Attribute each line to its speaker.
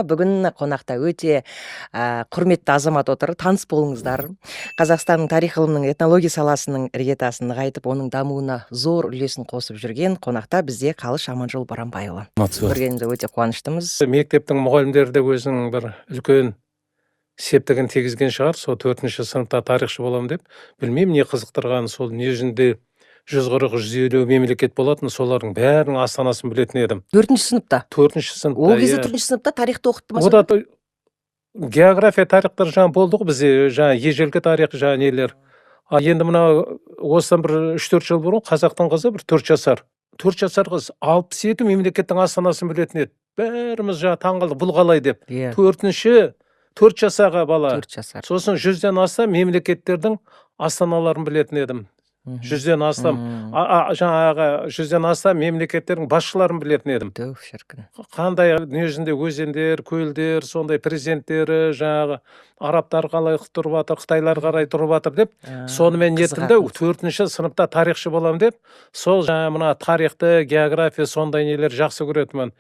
Speaker 1: Бүгін қонақта өте құрметті азамат отыр. Таныс болыңыздар. Қазақстанның тарих ғылымының, этнология саласының іргетасын нығайтып, оның дамуына зор үлесін қосып жүрген қонақта бізде Қалыш Аманжол Боранбайұлы. Көргенімізге өте қуаныштымыз.
Speaker 2: Мектептің мұғалімдері де өзінің бір үлкен септігін тигізген шығар. Сол төртінші сыныпта тарихшы боламын деп, білмеймін, не қызықтырғанын, сол дүниежүзінде 140, 150 мемлекет болатын, солардың бәрінің астанасын білетін едім.
Speaker 1: Төртінші сыныпта?
Speaker 2: Төртінші сыныпта.
Speaker 1: Ол кезде
Speaker 2: Иә.
Speaker 1: төртінші сыныпта тарихты оқытты ма?
Speaker 2: Ода география, тарихтар жаңа болды ғой бізде, жаңа ежелгі тарих, жаңа нелер. А енді мына осыдан бір 3-4 жыл бұрын қазақтың қызы, бір 4 жасар қыз 62 мемлекеттің астанасын білетін еді. Бәріміз жаңа таңқалдық, бұл қалай деп. 4 жасағы бала.
Speaker 1: 4 жасар.
Speaker 2: Сосын 100-ден астам мемлекеттердің астаналарын білетін едім. 100-ден астам. Жаңағы 100-ден астам мемлекеттердің басшыларын білетін едім.
Speaker 1: Түф, шіркін.
Speaker 2: Қандай дүниежүзінде өзендер, көлдер, сондай президенттері, жаңағы арабтар қалай тұрып жатыр, қытайлар қалай тұрып жатыр деп. Сонымен неттім да,
Speaker 1: Қызығатын.
Speaker 2: төртінші сыныпта тарихшы боламын деп, сол жаңа мына тарихты, география, сондай нелер жақсы көретінмін.